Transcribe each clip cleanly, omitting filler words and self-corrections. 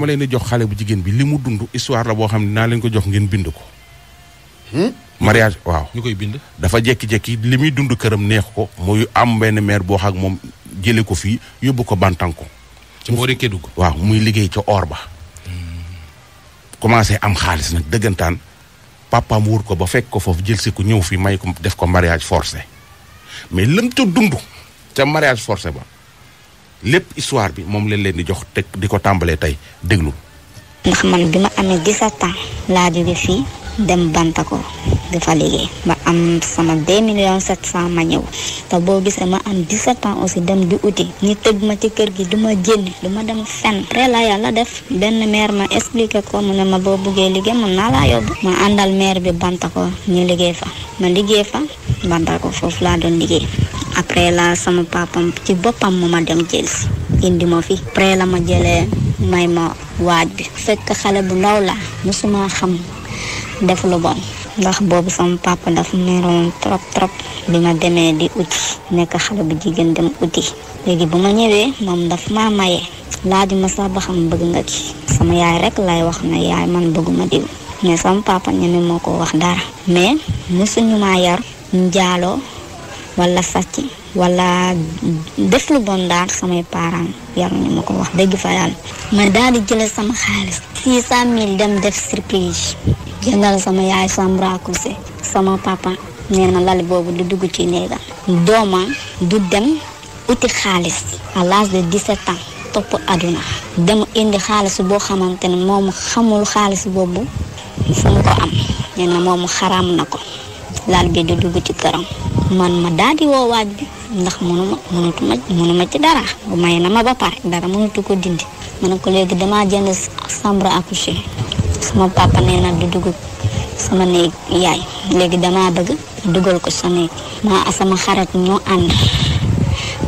ma leen di jox xale bu jigéen bi li mu dund histoire la boo xam ne naa leen ko jox ngeen bind ko. mariage waaw. ñu koy bind. dafa jékki-jékki li muy dund këram neex ko muy am benn maire boo xam moom jëlee ko fii yóbbu ko Bantanko. ci boori Kédougou. waaw muy liggéey ca or ba. commencé am xaalis nag dëggantaan papaam wóor ko ba fekk ko foofu jël si ko ñëw fi may ko def ko mariage forcé mais lam ca dund ca mariage forcé ba lépp histoire bi moom leen di jox teg di ko tàmbalee tey déglu. ndax man bi ma amee 17 ans laa jóge fii dem Bantako di fa liggéey ba am sama 2,7 millions ma ñëw te boo gisee ma am 17 ans aussi dem di uti ñu tëj ma ci kër gi du ma génn du ma dem fenn après la yàlla def benn maire ma expliqué ko mu ne ma boo buggee liggéey mën naa laa yóbbu ma àndal maire bi Bantako ñu liggéey fa ma liggéey fa Bantako foofu laa doon liggéey après la sama papam ci boppam mu ma dem jël si indi ma fi après la ma jëlee may ma waaj bi fekk xale bu ndaw la musuma xam def lu bon ndax boobu sama papa dafa meroon trop bi ma demee di uti nekk xale bu jigéen dem uti léegi bu ma ñëwee moom dafa maa maye laaju ma sax ba xam bëgg nga ci sama yaay rek lay wax ne yaay man bëgguma diw mais sama papa ñeme moo ko wax dara mais musuñu maa yar njaaloo wala sàcc wala def lu bon daal samay parents yaruñu ma ko wax dëgg fa yàlla ma daal di jëlee sama xaalis 600,000 dem def surprise jëndal sama yaay chambre à coucher sama papa nee na lal boobu du dugg ci néegam doomam du dem uti xaalis à l'âge de 17 ans topp aduna dem indi xaalis boo xamante ne moom xamul xaalis boobu fu mu ko am nee na moom xaraam na ko lal bi du dugg ci këram man ma daal di woo waaj bi ndax mënuma ci dara may na ma ba pare dara mënutu ko dindi ma ne ko léegi damaa jënd chambre à coucher sama papa nee na du dugg sama néeg yaay léegi damaa bëgg dugal ko sa néeg maa sama xarit ñoo ànd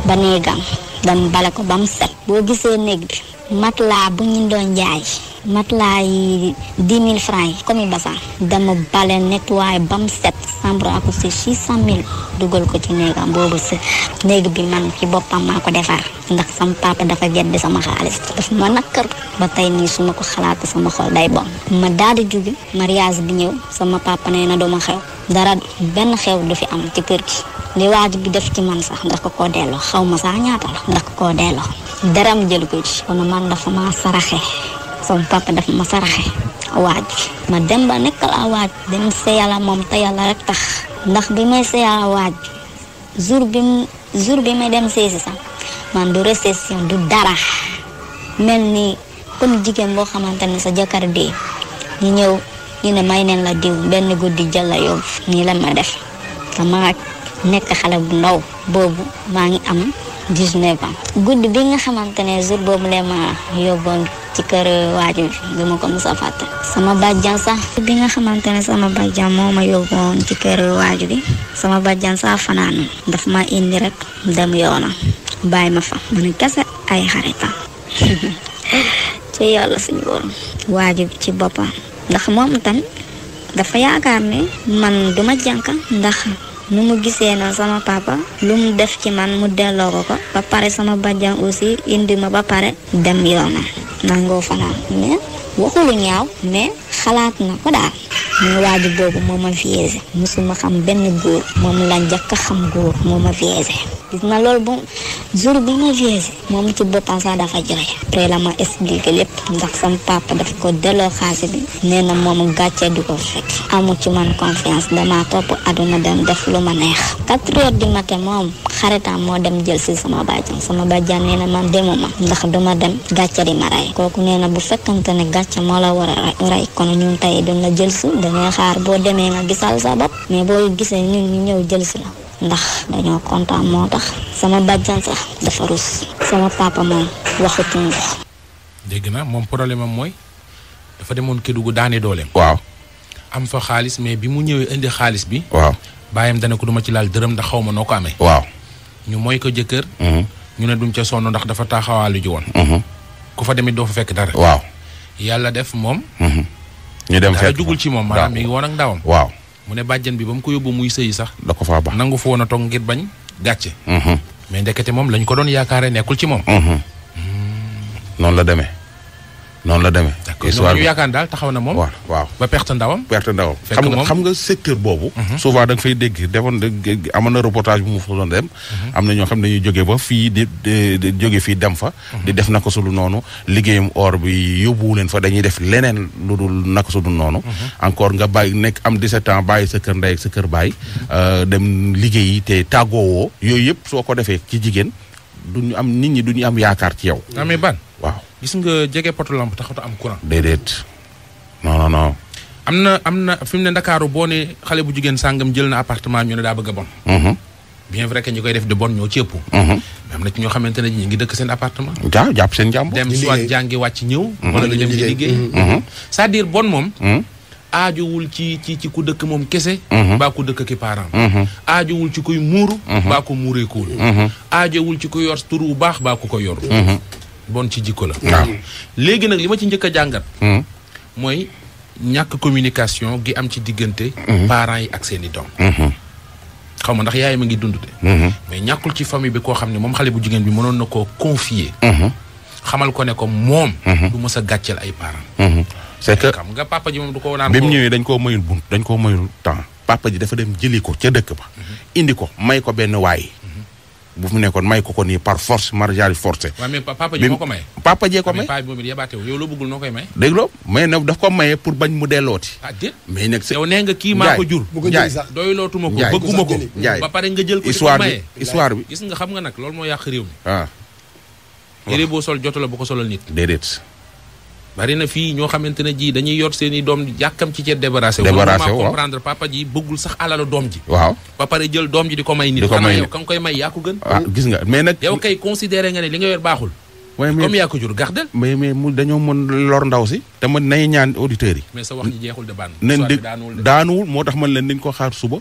ba néegam dam bale ko ba mu set boo gisee néeg bi matelas bu ñu doon jaay matelas yi 10,000 francs yi comme basan dama bale nettoyé ba mu set chambre à coucher 600,000 dugal ko ci néegam boobu si néeg bi man ci boppam maa ko defar ndax sama papa dafa gedd sama xaalis dafa ma nakkar ba tey nii su ma ko xalaat sama xol day bon ma daal di jóge mariage bi ñëw sama papa nee na duma xew dara benn xew du fi am ci kër gi li waaj bi def ci man sax ndax ko koo delloo xaw ma sax ñaata la ndax ko koo delloo daram jël ko ci kon man dafa ma saraxe sama papa dafa ma saraxe waaj ma dem ba nekkal a waaj dem seyala moom te yàlla rek tax ndax bi may seyala waaj jour bi may dem seesi sax man du récession du dara mel ni comme jigéen boo xamante ne sa jëkkër dee ñu ñëw ñu ne may neen la diw benn guddi jël la yóbbu nii la ma def te maa nekk xale bu ndaw boobu maa ngi am 19 ans guddi bi nga xamante ne jour boobu lee ma yóbboon ci kër waaju bi ma ko mos a fàtte sama bàjjan sax bi nga xamante ne sama bàjjan moo ma yóbboon ci kër waaju bi sama bàjjan sax fanaan daf ma indi rek dem yoonam bàyyi ma fa mu ne kese ay xaritam ci yàlla suñu borom waaju bi ci boppam ndax moom tamit dafa yaakaar ne man duma jànka ndax nu mu gisee na sama papa lu mu def ci man mu delloo ko ba pare sama bàjjan aussi indi ma ba pare dem yoonam nangoo fanaan mais waxulu ñaaw mais xalaat na ko daal ñu waaju boobu moo ma viégé musuma xam benn góor moom la njëkk a xam góor moo ma viégé gis na loolu bu jour bi ma viégé moom ci boppam sax dafa jooy après la ma expliqué lépp ndax sama papa daf ko delloo xaalis bi nee na moom gàcce du ko fekk amu ci man confiance dama topp aduna dem def lu ma neex 4 heures du matin moom xaritam moo dem jël si sama bàjjan nee na man demuma ndax duma dem gàcce di ma rey kooku nee na bu fekkante ne gàcce moo la war a rey kon ñun tey doon la jël si dañuy xaar boo demee nga gisal sa bopp mais boo gisee ñun ñu ñëw jël si la ndax dañoo kontaan moo tax sama bàjjan sax dafa rus sama papa moom waxutuñu ko. dégg na moom problème am mooy dafa demoon Kédougou daane dooleem. waaw. am fa xaalis mais bi mu ñëwee indi xaalis bi. waaw. bàyyam dana ko duma ci laal dërëm ndax xaw ma noo ko amee. waaw. ñu mooy ko jëkkër. ñu ne duñ ca sonn ndax dafa taxawaalu ji woon. ku fa demit doo fa fekk dara. waaw. yàlla def moom. ñu dem dara fekk jugul ci moom maanaam mi ngi woon ak ndawam. waaw. mu ne bàjjan bi ba mu ko yóbbu muy sëyi sax. da ko faa baax nangu fa woon a toog ngir bañ gàcce. mais ndekete moom lañ ko doon yaakaare nekkul ci moom. noonu la demee. noonu la demee. histoire ñu yaakaar daal taxaw na moom. waaw ba perte ndawam. xam nga secteur boobu. souvent da nga fay dégg defoon amoon na reportage bu mu fa doon dem. am na ñoo xam ne dañuy jóge ba fii di jóge fii dem fa. di def naka su dul noonu liggéeyam or bi yóbbuwu leen fa dañuy def leneen lu dul naka su dul noonu. encore nga bàyyi nekk am 17 ans bàyyi sa kër ndey ak sa kër baay. dem liggéeyi te tàggoowoo yooyu yëpp soo ko defee ci jigéen duñu am nit ñi duñu am yaakaar ci yow. mais ban waaw. gis nga jege poto lampe taxut am courant. déedéet non. am na fi mu ne Ndakaaru boo ne xale bu jigéen sàngam jël na appartement ñu ne daa bëgg a bon. bien vrai que ñi koy def de bon ñoo ci ëpp. mais am na ci ñoo xamante ne ñi ngi dëkk seen appartement. waaw jàpp seen jàmbur. dem soit jàngi wàcc ñëw. wala ñu dem di liggéey. c'est-à-dire bon moom. aajowul ci ku dëkk moom kese. baa ku dëkk ki parent. aajowul ci kuy muuru. baa ko muureekuul. aajowul ci ku yor tur bu baax baa ku ko yor. bon ci jikko la. waaw léegi nag li ma ci njëkk a jàngat. mooy ñàkk communication gi am ci diggante. parents yi ak seeni doom. xaw ma ndax yaay ma ngi dund de. mais ñàkkul ci famille bi koo xam ne moom xale bu jigéen bi mënoon na koo confier. xamal ko ne ko moom. du mës a gàcceel ay parents. c'est que xam nga papa ji moom du ko naan bi mu ñëwee dañ koo mayul bunt dañ koo mayul temps papa ji dafa dem jëli ko ca dëkk ba. indi ko may ko benn waay. bu mu nekkoon may ko nii par force mariage forcé. waaw mais papa ji moo ko may. papa jee ko may papa bi moom it yabaate yow loo bëggul noo koy may. dégg nga mais nag daf ko maye pour bañ mu dellooti. ah déet mais nag yow nee nga kii maa ko jur. Njaay doylootuma ko bëgguma ko. Njaay ba pare nga jël ko histoire bi gis nga xam nga nag loolu moo yàq réew mi. waaw. yére boo sol jotu la bu ko solal nit. déedéet. bari na fii ñoo xamante ne ji dañuy yor seen i doom yàkkam ci cee débarrassé wu. comprendre papa ji bëggul sax alalu doom ji. waaw ba pare jël doom ji di ko may nit. di ko may yow ka nga koy may yaa ko gën. gis nga mais nag. yow kay considéré nga ne li nga yor baaxul. comme yaa ko jur gardel. mais mu dañoo mën lor ndaw si. te man nay ñaan auditeurs yi. mais sa wax ji jeexul de bànn. daanuwul moo tax man leen dañ ko xaar suba.